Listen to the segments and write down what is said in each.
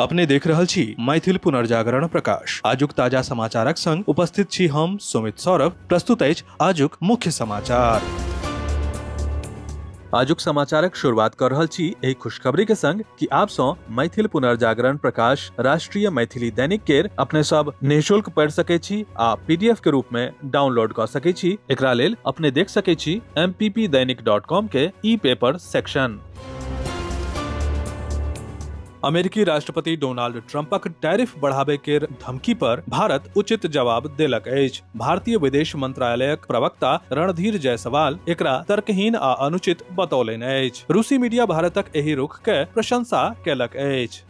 अपने देख रहल छी मैथिल पुनर्जागरण प्रकाश। आजुक ताजा समाचारक संग उपस्थित छी हम सुमित सौरभ। प्रस्तुत अछि आजुक मुख्य समाचार। आजुक समाचारक शुरुआत कर रहल छी एहि खुशखबरी के संग कि आप सँ मैथिल पुनर्जागरण प्रकाश राष्ट्रीय मैथिली दैनिक केर अपने सब निःशुल्क पढ़ि सकै छी आ पीडीएफ के रूप में डाउनलोड कऽ सकै छी। एकरा लेल अपने देख सकै छी mppdainik.com के ई पेपर सेक्शन। अमेरिकी राष्ट्रपति डोनाल्ड ट्रंपक टैरिफ बढ़ाबे के धमकी पर भारत उचित जवाब देलक अछि। भारतीय विदेश मंत्रालयक प्रवक्ता रणधीर जायसवाल एकरा तर्कहीन आ अनुचित बतौलनि अछि। रूसी मीडिया भारतक एहि रुख के प्रशंसा केलक अछि।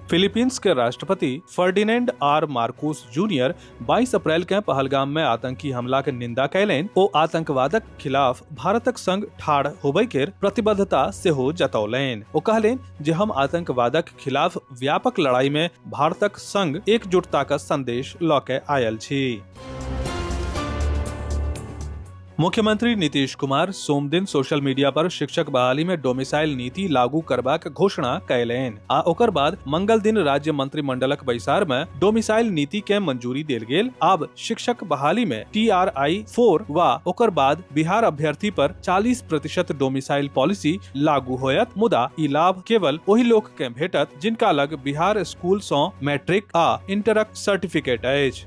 फिलीपींस के राष्ट्रपति फर्डिनेंड आर मार्कोस जूनियर 22 अप्रैल के पहलगाम में आतंकी हमला के निंदा कयलनि। ओ आतंकवादक खिलाफ भारतक संग ठाढ़ होबय के प्रतिबद्धता सेहो जतौलनि। ओ कहलनि जे हम आतंकवादक खिलाफ व्यापक लड़ाई में भारतक संग एकजुटता का संदेश लऽ के आयल छी। मुख्यमंत्री नीतीश कुमार सोमदिन सोशल मीडिया पर शिक्षक बहाली में डोमिसाइल नीति लागू करबाक घोषणा कयलनि आ ओकर बाद मंगल दिन राज्य मंत्रिमंडलक बैसार में डोमिसाइल नीति के मंजूरी देल गेल। आब शिक्षक बहाली में टीआरआई 4 वा ओकर बाद बिहार अभ्यर्थी पर 40% डोमिसाइल पॉलिसी लागू होयत, मुदा ई लाभ केवल ओहि लोक के भेटत जिनका लग बिहार स्कूल सँ मैट्रिक आ इंटरक सर्टिफिकेट अछि।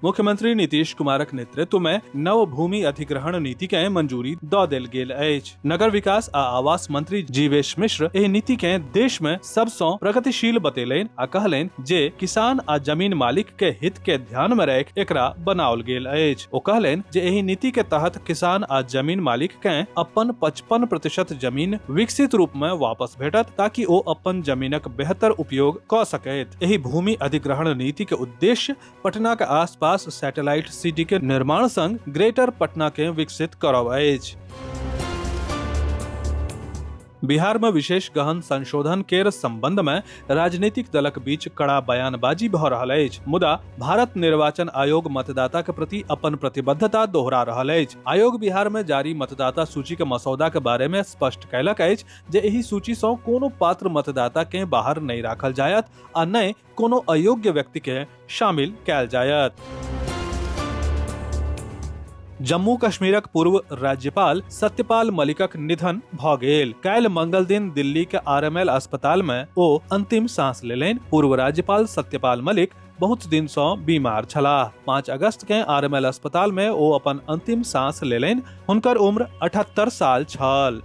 मुख्यमंत्री नीतीश कुमारक नेतृत्व में नव भूमि अधिग्रहण नीति के मंजूरी द देल गेल अछि। नगर विकास आ आवास मंत्री जीवेश मिश्र एहि नीति के देश में सबसँ प्रगतिशील बतेलनि आ कहलनि जे किसान आ जमीन मालिक के हित के ध्यान में राखि एकरा बनाओल गेल अछि। ओ कहलनि जे एहि नीति के तहत किसान आ जमीन मालिक के अपन 55% जमीन विकसित रूप में वापस भेटत ताकि ओ अपन जमीनक बेहतर उपयोग क सकैत। एहि भूमि अधिग्रहण नीति के उद्देश्य पटना के आसपास सैटेलाइट सिटी के निर्माण संग ग्रेटर पटना के विकसित करब अछि। बिहार में विशेष गहन संशोधन केर संबंध में राजनीतिक दलक बीच कड़ा बयानबाजी भऽ रहल अछि, मुदा भारत निर्वाचन आयोग मतदाता के प्रति अपन प्रतिबद्धता दोहरा रहल अछि। आयोग बिहार में जारी मतदाता सूची के मसौदा के बारे में स्पष्ट कयलक अछि जे एहि सूची सँ कोनो पात्र मतदाता के बाहर नहि राखल जायत आ नहि कोनो अयोग्य व्यक्ति के शामिल कयल जायत। जम्मू कश्मीरक पूर्व राज्यपाल सत्यपाल मलिकक निधन भऽ गेल। काल्हि मंगल दिन दिल्ली के आरएमएल अस्पताल में ओ अंतिम सांस लेलनि। पूर्व राज्यपाल सत्यपाल मलिक बहुत दिन सँ बीमार छलाह। 5 अगस्त के आरएमएल अस्पताल में ओ अपन अंतिम सांस लेलनि। हुनकर उम्र 78 साल छल।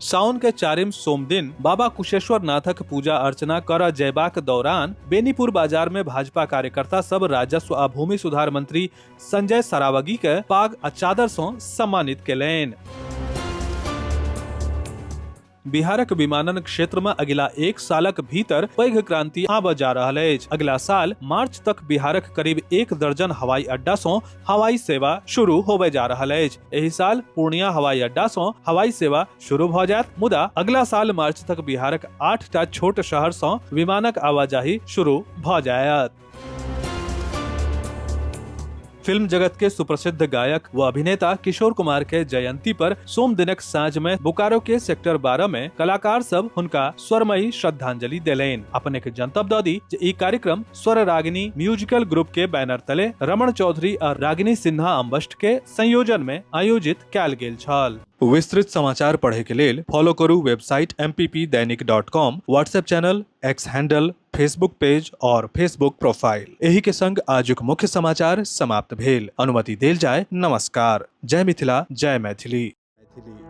साउन के चारिम सोम दिन बाबा कुशेश्वर नाथक पूजा अर्चना कर जयबाक दौरान बेनीपुर बाजार में भाजपा कार्यकर्ता सब राजस्व आ भूमि सुधार मंत्री संजय सरावगी के पाग आ चादर सँ सम्मानित केलनि। बिहारक विमानन क्षेत्र में अगिला एक सालक भीतर पैघ क्रांति आबऽ जा रहल अछि। अगिला साल मार्च तक बिहारक करीब 1 दर्जन हवाई अड्डा सँ हवाई सेवा शुरू होबय जा रहल अछि। एहि साल पूर्णिया हवाई अड्डा सँ हवाई सेवा शुरू भऽ जायत, मुदा अगिला साल मार्च तक बिहारक 8टा छोट शहर सँ विमानक आवाजाही शुरू भऽ जायत। फिल्म जगत के सुप्रसिद्ध गायक व अभिनेता किशोर कुमार के जयंती पर सोम दिनक साँझ में बोकारो के सेक्टर 12 में कलाकार सब हुनका स्वरमयी श्रद्धांजलि देलनि। अपने के जनतब द दी जे ई कार्यक्रम स्वर रागिनी म्यूजिकल ग्रुप के बैनर तले रमण चौधरी आ रागिनी सिन्हा अम्बष्ट के संयोजन में आयोजित कयल गेल छल। विस्तृत समाचार पढ़े के लेल फॉलो करू website mppdainik.com, WhatsApp channel, X handle, Facebook page और फेसबुक प्रोफाइल। एही के संग आजुक मुख्य समाचार समाप्त भेल। अनुमति देल जाय। नमस्कार। जय मिथिला, जय मैथिली। मैथिली।